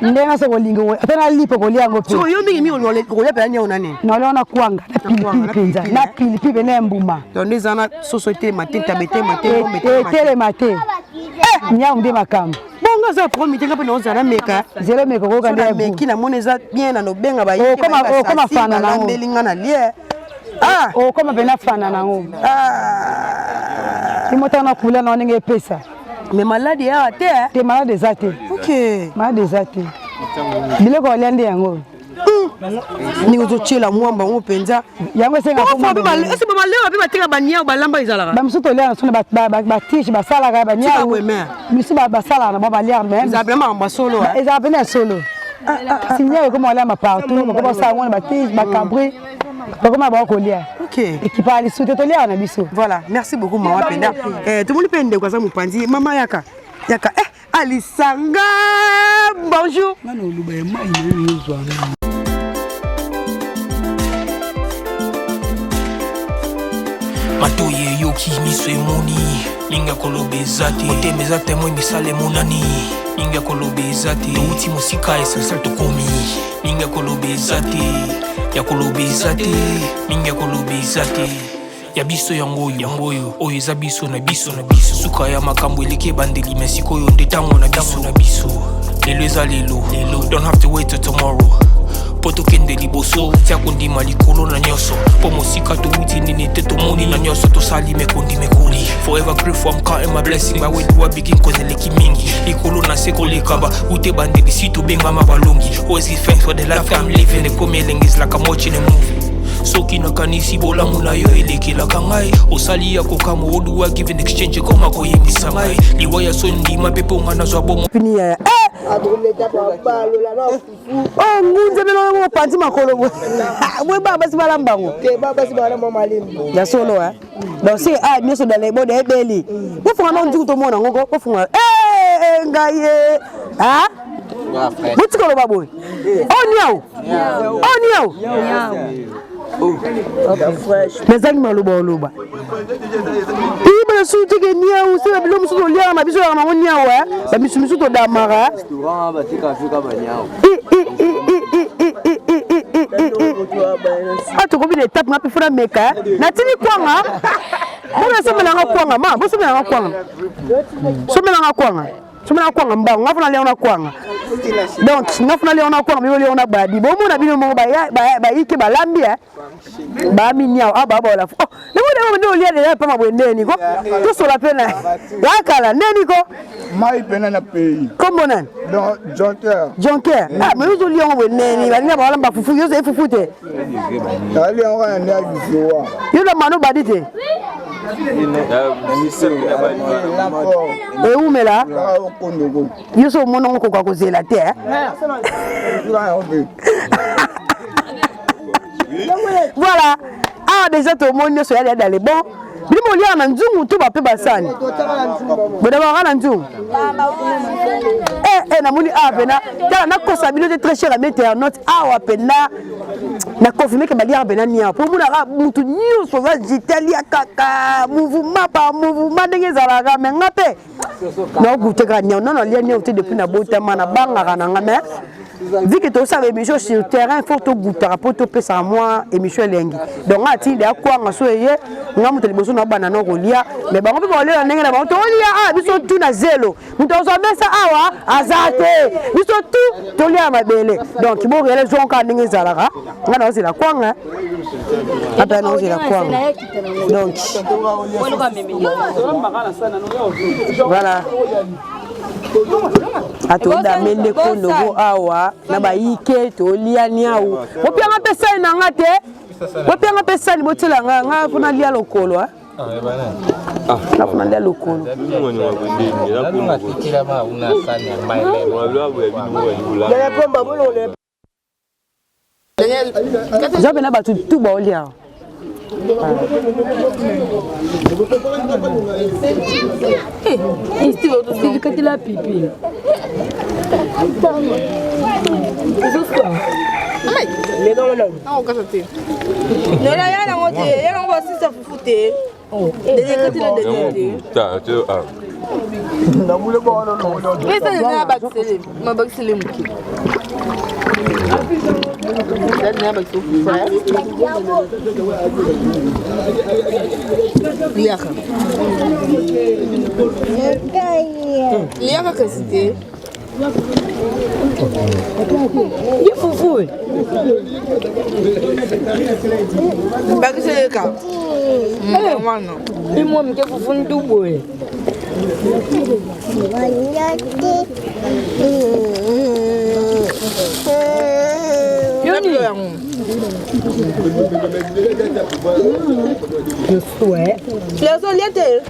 Speaker 4: Ndenge nyonso kolinga ata na lipa kolia yango mpe.
Speaker 2: Siko yo mingi mingi okolia mpenza niau na nini?
Speaker 4: Na olia yango na kwanga, na pilipili mpenza, na pilipili mpenza ya mbuma.
Speaker 2: Donc nde eza na soso etelema te, ntaba etelema te, ngombe
Speaker 4: etelema te. Niau nde makambo.
Speaker 2: Bongo aza promis te nga mpe naozala nameka.
Speaker 4: Zelo meka okoyoka nde
Speaker 2: meki namoni eza bien na nobenga bayike
Speaker 4: okoma fana nango.
Speaker 2: Balambeli nga na lie.
Speaker 4: Okoma mpenza fana nango. Imotaka na couleur nango ndenge epesa.
Speaker 2: Mais malade awa te.
Speaker 4: Te malade eza te.
Speaker 2: Ok.
Speaker 4: Malade eza te. Biloko olia nde yango.
Speaker 2: Ndenge ozotiela mwamba yango mpenza.
Speaker 4: Yango esengaka
Speaker 2: bamalewa mpe bateka baniau balamba ezalaka.
Speaker 4: Bamisusu tolia na soni batige basalaka baniau. Misusu basalaka na bango baliaka mais.
Speaker 2: Ezala mpenza makambo ya solo.
Speaker 4: Ezala mpenza ya solo. Si niau ekoma oliama partout, bakoma kosala yango na batige, bacabri, bakoma bango kolia. Ekipaka lisusu te, toliaka na biso.
Speaker 2: Voilà, merci beaucoup mama Penda. Eh, tomoni mpe ndeko aza mopanzi. Mama yaka. Yaka. Eh, Alisanga. Bonjour.
Speaker 8: Nani oluba ya mai na yo yozwa.
Speaker 5: Matoyi eyoki, miso emoni, mingi ya koloba eza te, motema eza témoin, misala emonani, mingi ya koloba eza te, touti mosika, essentiel tokomi, mingi ya koloba eza te, ya koloba eza te, mingi ya koloba eza te. Ya biso yango oyo, yango oyo, oyo eza biso na biso na biso. Suka ya makambo eleki ebandeli, mais sikoyo nde ntango na biso na biso. Lelo eza lelo, lelo, don't have to wait till tomorrow. Po tokende liboso, tia kondima likolo na nyonso. Po mosika towuti nini te tomoni na nyonso tosali mekondi mekoli. Forever grateful, I'm counting my blessing. But where do I begin? Cause eleki mingi. Likolo na se koleka ba ute bandeli si tobengama balongi. Always give thanks for the life I'm living. Ekomi elengi is like I'm watching a movie. Soki nakanisi bolamu na yo elekelaka ngai, osali ya kokamwa oduwa give in exchange ekoma koyebisa ngai liwa ya soni ndima mpe mpo ngai nazwa bomo.
Speaker 2: Pini yaya. Eh! Oh, ngunza bino ngo panzi makolo boye. Boye ba basi balamba ngo.
Speaker 1: Te ba basi balamba malembe.
Speaker 2: Ya solo eh. Donc si ah nyoso dans les bodes ebeli. Bofunga no nzuku tomona ngo ko bofunga. Eh eh ngai eh. Ah? Botika loba boye. Oh niao. Oh niao. Nazangi maloba oloba. Iba su tike niao se bilo mususu oliaka na biso yaka nango niao eh. Ba misu misu todamaka. Ah tokomi na étape nga mpe fona meka. Natini kwanga. Bona somelanga kwanga ma, bosomelanga kwanga. Somelanga kwanga. Somelanga kwanga mbango, nga fona lianga na kwanga. Donc nga fona lianga na kwanga, bino lianga na badi. Bomona bino moko bayike balambi eh. Ba mi niao ah ba ba la. Oh, ne mo ne mo lia deja pa mabwe ndeni ko. Tosola pe na. Yakala ndeni ko.
Speaker 9: Mai pena na pays.
Speaker 2: Kombo nani?
Speaker 9: Donc Jonker.
Speaker 2: Jonker. Ah mais ozo lia ngo ndeni, balinga ba lamba fufu, yo fufu te.
Speaker 9: Ali ngo na ndia bisowa.
Speaker 2: Yo na mano badi te. Eumela. Yo so omona ngo koka kozela te. Voilà. Ah déjà tout le monde nyonso ya dans les bons. Bino bolia na nzungu to bape basani. Boda ba na nzungu. Eh eh namoni ah pena tala nakosa bino te très cher ami internaute awa pena na confirmer que balia pena nia po mona ka mutu nyonso va jitalia kaka mouvement par mouvement ndenge ezalaka mais nga pe na goûter ka nia non non lia nia te depuis na botama na bangaka na nga mais vu que tosala émission sur terrain faut togutaka mpo topesaka mwa émission elengi donc nga atindi ya kwanga so eye nga moto liboso na bana na kolia mais bango mpe bakolia na ndenge na bango tolia awa biso tu na zelo moto azwa mesa awa aza te biso tu tolia mabele donc borele zonka ndenge ezalaka nga naozela kwanga ape naozela kwanga donc voilà atodame nde kondogo awa na bayike tolia niau bopianga mpe sani na nga te bopianga mpe sani botiela nga nga mpo nalia lokolo nga mpo nalia lokolo eza mpena bato tu baolia.
Speaker 7: Katela pipi.
Speaker 6: Liaka kasi te.
Speaker 7: Ye fufu.
Speaker 6: Bakiseleka. Mwana.
Speaker 7: Imwa mke fufu nduboye.
Speaker 6: Yoni.
Speaker 7: Ouais.
Speaker 6: Leso liete.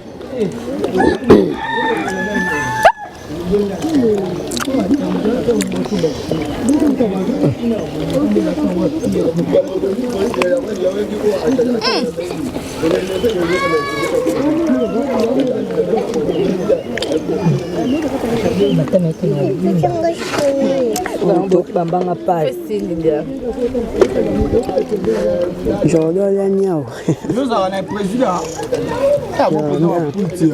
Speaker 7: Bambanga pasi.
Speaker 2: Jordan ya nyao.
Speaker 9: Yozala na président. Ya bo président wa puti.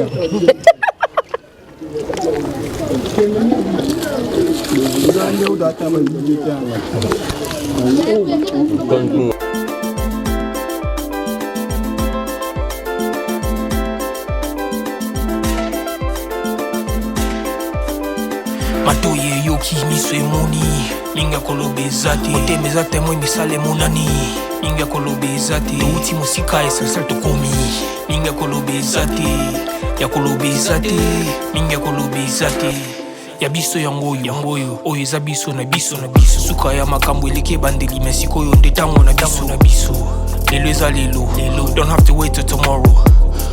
Speaker 5: Matoyi eyoki miso emoni mingi ya koloba eza te motema eza temoin misala emonani mingi ya koloba eza te touti mosika essentiel tokomi mingi ya koloba eza te ya koloba eza te mingi ya koloba eza te ya biso yango oyo yango oyo oyo eza biso na biso na biso suka ya makambo eleki ebandeli me sikoyo nde ntango na biso na biso lelo eza lelo lelo don't have to wait till tomorrow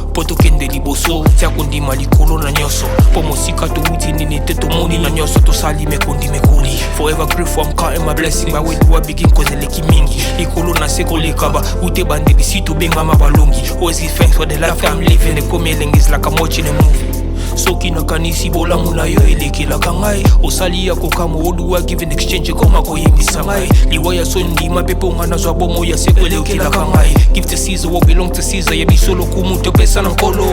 Speaker 5: mpo tokende liboso tia kondima likolo na nyonso mpo mosika towuti nini te tomoni na nyonso tosali mekondi mekoli forever grateful I'm counting my blessing by where do I begin cause eleki mingi likolo na se koleka ba ute bandeli si tobengama balongi always give thanks for the life I'm living ekomi elengi is like I'm watching a movie soki nakanisi bolamu na yo elekelaka ngai osali ya kokamwa oduwa give in exchange ekoma koyembisa ngai liwa ya soni ndima mpe mpo ngai nazwa bomo ya seko elekelaka ngai give to Caesar what belong to Caesar ya biso lokumu topesa na nkolo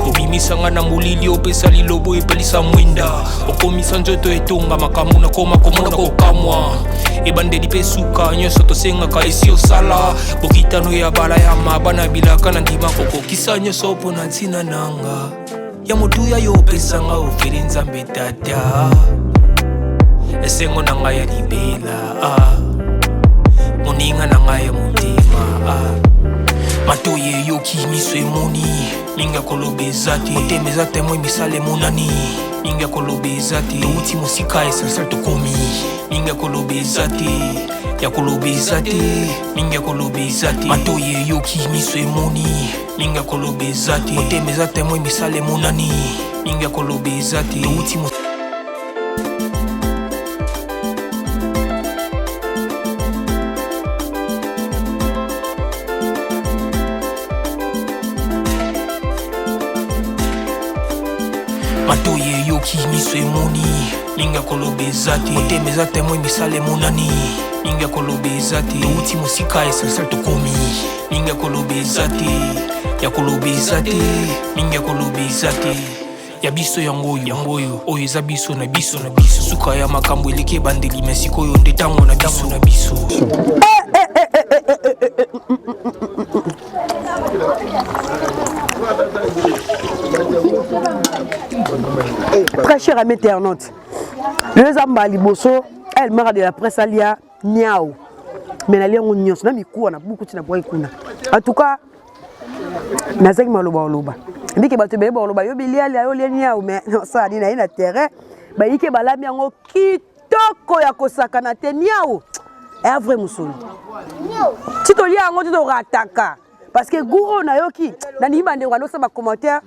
Speaker 5: obimisa ngai na molili opesa lilobo epelisa mwinda okomisa nzoto etonga makambo nakoma komona kokamwa ebandeli mpe suka nyonso tosengaka esi osala bokitano ya bala ya maba na bilaka na ndima kokokisa nyonso mpo na ntina nanga ya motuya yo opesanga ofeli nzambe tata esengo na ngai ya libela ah. moninga na ngai ya motema ah. matoyi eyoki miso emoni mingi ya koloba eza te motema eza temoin misala emonani mingi ya koloba eza te touti mosika essentiel tokomi mingi ya koloba eza te ya koloba eza te mingi ya koloba eza te matoyi eyoki miso emoni mingi ya koloba eza te motema eza temoin misala emonani mingi ya koloba eza te touti matoyi eyoki miso emoni mingi ya koloba eza te motema eza temoin misala emonani mingi ya koloba eza te touti mosika essentiel tokomi mingi ya koloba eza te ya koloba eza te mingi ya koloba eza te ya biso yango oyo yango oyo oyo eza biso na biso na biso suka ya makambo eleki ebandeli me sikoyo nde ntango na biso na biso.
Speaker 2: Très cher ami internaute, lelo eza mbala liboso El Mara de la presse alia niao mais nalia yango nyonso na mikuwa na buku ti na bwaki kuna. En tout cas nazangi maloba oloba ndike bato ebele bakoloba yo bilialia yo olie niao mais nasala nini naye na terrain bayike balambi yango kitoko ya kosakana te niao eya vrai mosolo ti tolia yango ti torataka parce que goût oyo nayoki nalingi bandeko bandosala bacommentaire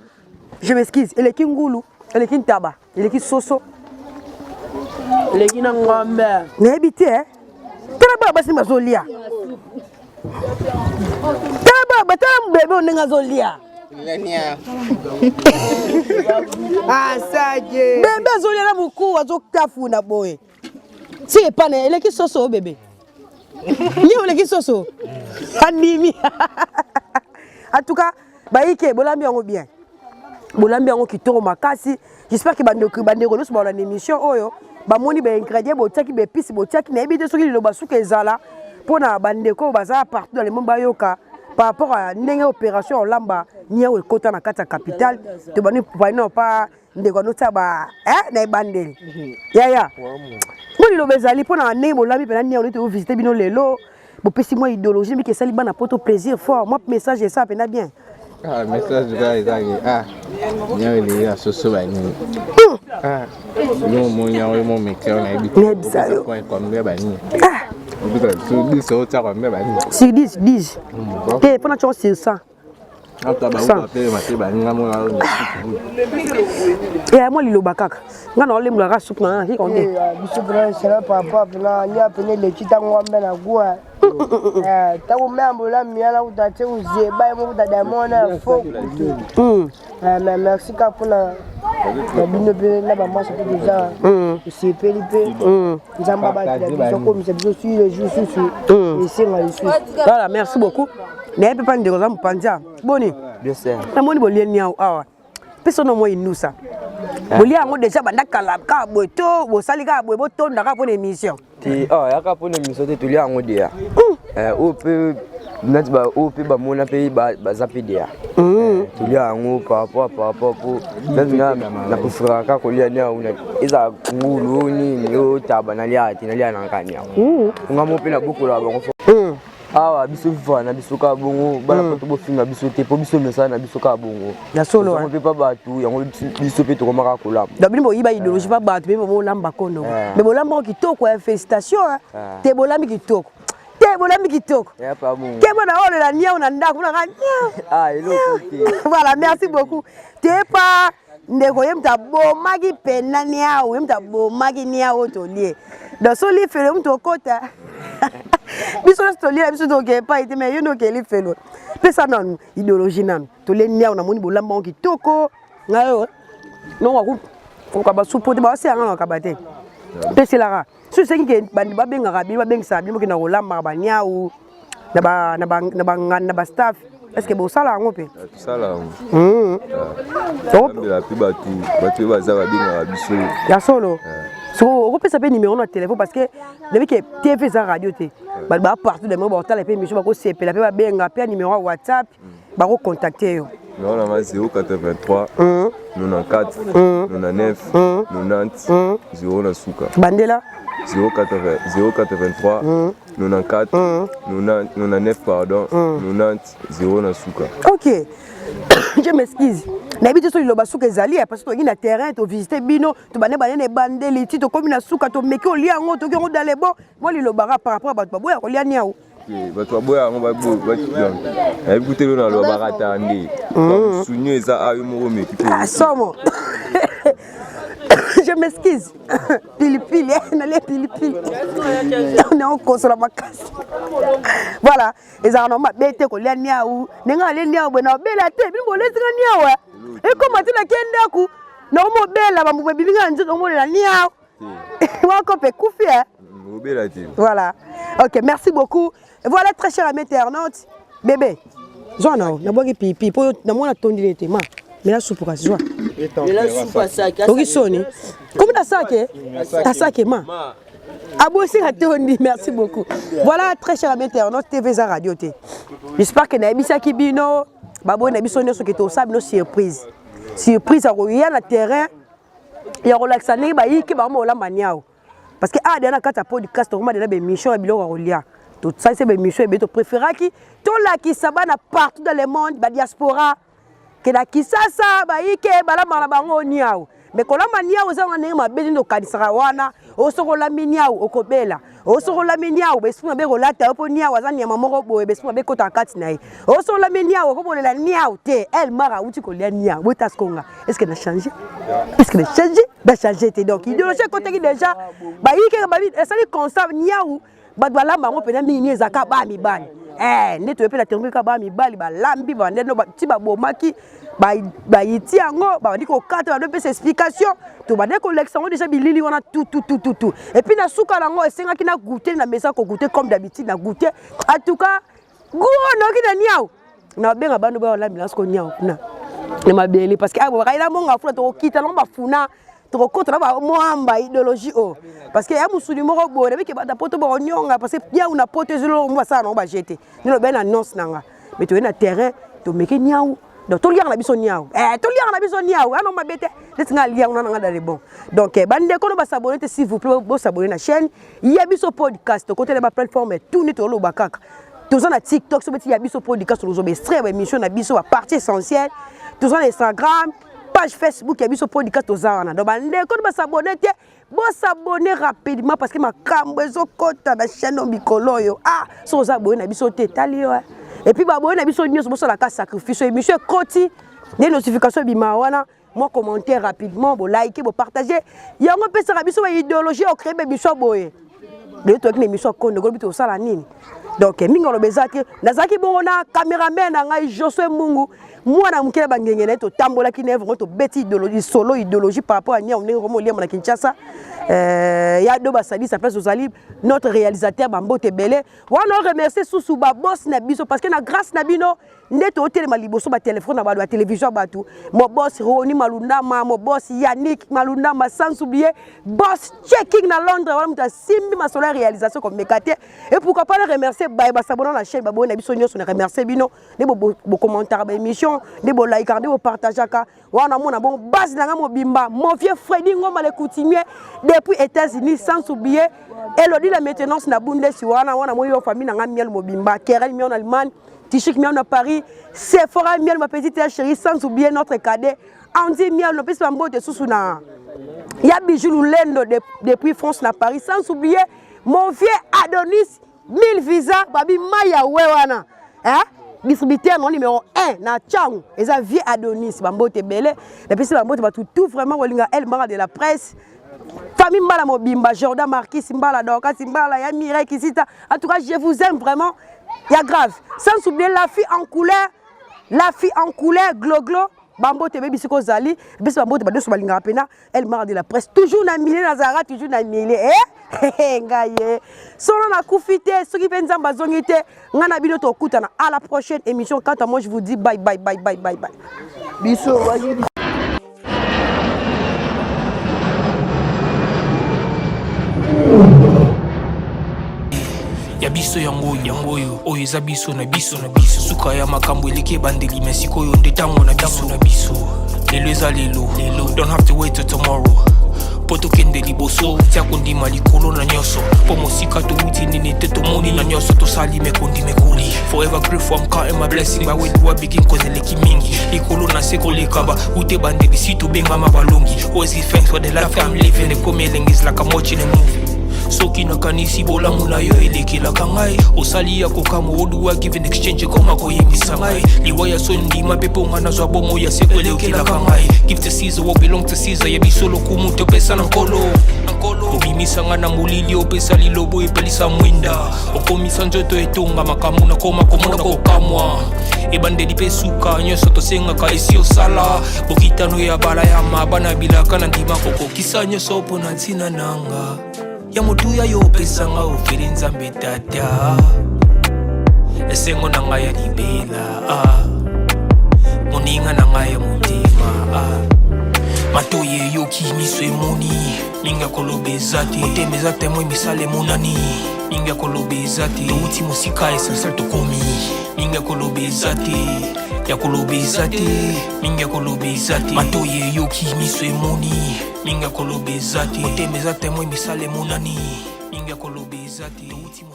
Speaker 2: je m'excuse eleki ngulu eleki ntaba eleki soso
Speaker 7: eleki na ngombe
Speaker 2: nayebi te eh. Tala bana basi bazolia tala bana tala bebe oyo ndenge azolia bebe azolia na mokuwa azotafuna boye si epana eleki soso oyo bebe ye oleki soso andimi en tout cas bayike bolambi yango bien bolambi yango kitoko makasi j'espère que bandeko bandeko nyonso balanda émission oyo bamoni baingrédient botiaki baépice botiaki nayebi te soki liloba suka ezala mpona bandeko oyo baza partout dans le monde bayoka par rapport à ndenge opération ya olamba niau ekota na kati ya capitale tobandi bano pa ndeko anotia ba eh, na ebandeli yaya mpo liloba ezali mpona ndenge bolambi mpena niau nde tovisite bino lelo bopesi mwa idéologie miki esali bana poto plaisir fort mwa message esala mpena bien.
Speaker 10: Ah, message kaka eza ke ah niau eleki na soso banini ah yo omoni yango yo momeka yo nayebi te
Speaker 2: Nayebisa yo.
Speaker 10: point combien banini opesa sur 10 otia combien banini
Speaker 2: sur 10 10 te mpona tiango sur 100
Speaker 10: ata bauta pe mate baninga mona
Speaker 2: ya mwa liloba kaka nga na olembolaka supu na nga nakika nde
Speaker 1: biso mpena sela papa mpena nia pene eleki ntango wambe na gua. Ntango meambola miala kuta te kozeba ye moko tada mwana ya fo kutu. Mais merci kaka mpona na bino mpe na bamasa mpe toza tosepeli mpe Nzambe abatela biso, akomisa biso sur le jour susu esenga lisusu.
Speaker 2: Voilà, merci beaucoup. Nayebi mpe ndeko aza mopanzi awa. Boni? Namoni bolie niau awa. Pesa no mwa inusa. Bolia yango deja banda kala kaka boye to bosali kaka boye botonda kaka mpona émission?
Speaker 11: Te, awa yaka mpona émission te, tolia yango deya. Oyo mpe nati oyo mpe bamona mpe baza mpe deya. Tolia yango par rapport po nati nga na préféraka kaka kolia niau, ezala ngulu nini oyo taba, naliaka te, nalia na kaka niau nga mo mpe nabokolaka bango awa. Biso vivaka na biso kaka bongo, bana poto bofinga biso te, mpo biso mesala na biso kaka bongo.
Speaker 2: Ya solo.
Speaker 11: Yango mpe pa bato yango, biso mpe tokomaka kolamba.
Speaker 2: Donc bino boyiba idéologie pa bato mpe bolamba kondo, mais bolamba ngo kitoko ya félicitation te, bolambi kitoko te, bolambi kitoko ke bona olela niau na ndako naka niau. Voilà, merci beaucoup. Te pa ndeko, ye moto abomaki pena niau, ye moto abomaki niau oyo tolie. Donc so lifelo moto okota, biso nyonso tolie na biso, tokee epai te, mais yo nde okee lifelo. Pesa nanu idéologie nanu tolie niau. Namoni bolamba ngo kitoko. Ngai oyo nongo kokaba supu te, baosi yanga nakaba te, peselaka so esengi ke babengaka bino, babengisaka bino, bokenda kolambaka baniau na banganda na bastaff. Est ce que bosala yango mpe?
Speaker 3: Tosala yango, tolambela mpe bato, bato oyo baza babengaka biso.
Speaker 2: Ya solo. So okopesa mpe numéro na téléphone, parce que nayebi ke TV eza radio te, bato baa partout dans baotala mpe émission, bakosepela mpe babenga mpe ya numéro ya WhatsApp, bakocontacte yo.
Speaker 3: Numéro na nga 083 94 99 90 0 na suka.
Speaker 2: Bandela.
Speaker 3: 083 94 99, pardon, 90 0 na suka.
Speaker 2: Ok, je m'excuse, nayebi te so liloba suka ezali, parce que toyaki na terrain, tovisite bino, tobande banene ebandeli ti tokomi na suka, tomeki olia yango, toki yango dans le bon. Mwa lilobaka par rapport ya bato baboya kolia niau.
Speaker 3: Bato baboya yango, nayebi kutelo na lobaka ta nde mosuni eza ayo moko meki.
Speaker 2: Somo, je m'excuse, pilipili nalia pilipili naokosola makasi. Voilà, ezalaka na mabe te kolia niau. Ndenge alie niau boye, naobela te. Bino bolesinga niau ekoma te, nake ndako naomobela bambuma ebimi nga na nzoto, omolela niau wako mpe kufi.
Speaker 3: Obela te.
Speaker 2: Voilà, ok, merci beaucoup. Voilà, très cher ami internaute, bébé zwa nao, nabwaki pipi mpo namona tondile te. Ma mela supu kasi, zwa oki soni komi na sake asake ma abosinga tondi. Merci beaucoup. Voilà, très cher ami internaute, TV eza radio te. J'espère que nayebisaki bino baboyi na biso nyonso ke tosala bino surprise, surprise ya koya na terrain ya kolakisa ndenge bayiki bango bolamba niau, parce que awa deya na kati ya podcast tokoma deja baémission ya biloko ya kolia. Tosalisi baémission ebele, topréféraki tolakisa bana partout dans le monde, badiaspora ke na Kisasa bayike balambaka na bango niau. Mais kolamba niau eza wana ndenge mabe nde okanisaka wana. Osoki olambi niau okobela, osoki olambi niau baesprit mabe kolata yo, mpo niau aza nyama moko boye, baesprit mabe ekotaka kati na ye. Osoki olambi niau okobolela niau te. Elmar awuti kolia niau bota sikonga. Est ce que na change? Est ce que na change? Na change te. Donc idéologie ekotaki déjà, bayike esali constat niau bato balamba yango mpenza mingi mingi ezalaka baa mibali. Nde toye mpe na terme kaka baa mibali balambi bande ti babomaki bayiti yango, babandi kokata, bandi opesa explication, tobandi kolekisa yango déjà bilili wana tututututu. Et puis na suka nango esengaki na goûter na mesa, kogoûter comme d'habitude, na goûter. En tout cas goût noki na niau, nabenga bano bayolambela siko niau kuna na mabele, parce que bakayela monga funa, tokokita nango bafuna, tokokota na bamwamba idéologie oyo, parce que ya mosuni moko boye nabiki bata poto bakonyonga, parce que niau na poto ezoloko mo basala nango baje te. Nde lobe na annonce na nga, mais toye na terrain, tomeki niau. Donc toliaka na biso niau, toliaka na biso niau ano mabe te, neti nga alia ngo na nga dans le bon. Donc bandeko no basabone te, s'il vous plaît bosabone na chaîne ya biso podcast. Tokotela baplateforme tout nde toloba kaka, toza na TikTok, so beti ya biso podcast, tozwa baextrait baémission na biso, bapartie essentielle. Toza na Instagram, page Facebook ya biso podcast, toza wana. Donc bandeko no basabone te, bosabone rapidement, parce que makambo ezokɔta na chaîne oyo mikolo oyo. Ah, so oza boye na biso te, etali yo. Et puis baboye na biso nyonso, bosalaka sacrifice. Émission ekoti nde notification ebima wana, mwa commentaire rapidement, bolike, bopartage yango, epesaka biso baidéologie ya ocréer baémission boye. Lelo toyaki na émission ya kondo, kolobi tosala nini. Donc mingi oloba eza te. Nazalaki bongo na cameraman na ngai Josue Mungu, mwana moke na bangenge na ye, totambolaki na ye vraiment, tobeti idéologie, solo idéologie par rapport à niao ndenge komo oliama na Kinshasa. Ya do basalisa place ozali notre réalisateur, bambote ebele wana. Oremercie susu baboss na biso, parce que na grâce na bino nde totelema liboso batelefone na bato, batelevizio ya bato. Mo boss Roni Malundama, mo boss Yannick Malundama, sans oublier boss Checking na Londres wana, moto asimbi masolo ya réalisation komeka te. Et pourquoi pas le remercier baye basabona na chaîne, baboye na biso nyonso. Na remercier bino nde bocommentaka baémission, nde bolikaka, nde bopartageaka wana. Mona bongo base na nga mobimba, mon vieux Freddy Ngoma le coutumier depuis États-Unis, sans oublier Elodie la maintenance na Bundesi wana. Wana moi yo famille na nga miel mobimba, Kerel Miel en Allemagne, Tichik Miel na Paris, Sephora Miel, ma petite chérie, sans oublier notre cadet Andy Miel. Nopesi bambote susu na ya Bijou Lulendo depuis France na Paris, sans oublier mon vieux Adonis 1000 visa babi maya we wana, hein? Distributeur non numéro 1 na Tchangu eza vieux Adonis. Bambote ebele napesi, bambote bato tout vraiment kolinga El Mbanga de la presse, famille Mbala mobimba, Jordan Marquis Mbala, Dorcas Mbala, ya Mireille Kisita. En tout cas, je vous aime vraiment ya grave, sans oublier la fille en couleur, la fille en couleur gloglo. Bambote ebebi sikoyo ozali biso, bambote badoso balingaka mpena El Mara de la presse, toujours na milie, nazalaka toujours na milie. Eh ngai ye solo nakufi te, soki mpe Nzambe azongi te, ngai na bino tokutana à la prochaine émission. Quant à moi, je vous dis bye bye bye bye bye bye.
Speaker 1: Biso.
Speaker 5: Ya biso yango yango oyo, oyo eza biso na biso na biso. Suka ya makambo eleki ebandeli, me sikoyo nde ntango na biso na biso. Lelo eza lelo lelo, don't have to wait till tomorrow mpo tokende liboso. Tia kondima likolo na nyonso, mpo mosika towuti nini te, tomoni na nyonso tosali mekondi mekoli. Forever grateful, I'm counting my blessing. By where do I begin? Cause eleki mingi likolo na se koleka ba ute bandeli si tobengama balongi. Always give thanks for the life I'm living. Ekomi elengi, is like I'm watching a movie. Soki nakanisi bolamu na yo elekelaka ngai, osali ya kokamwa. Oduwa give in exchange, ekoma koyebisa ngai liwa ya so ndima mpe mpo nga nazwa bomo ya seko elekelaka ngai. Give to Caesar what belong to Caesar. Ya biso lokumu topesa na Nkolo. Obimisa nga na molili, opesa lilobo, epelisa mwinda, okomisa nzoto etonga makambo nakoma komona kokamwa. Ebandeli mpe suka nyonso tosengaka esi osala bokitano ya bala ya mabana bilaka na ndima kokokisa nyonso mpo na ntina nanga ya motuya yo opesanga ofeli. Nzambe Tata, esengo na ngai ya libela, ah. Moninga na ngai ya motema, ah. Matoi eyoki, miso emoni, mingi ya koloba eza te. Motema eza témoin, misala emonani, mingi ya koloba eza te. Touti mosika, essentiel tokomi, mingi ya koloba eza te, ya koloba eza te, mingi ya koloba eza te. Matoi eyoki, miso emoni, mingi ya koloba eza te. Motema eza témoin, misala emonani, mingi ya koloba eza te. Touti mosika.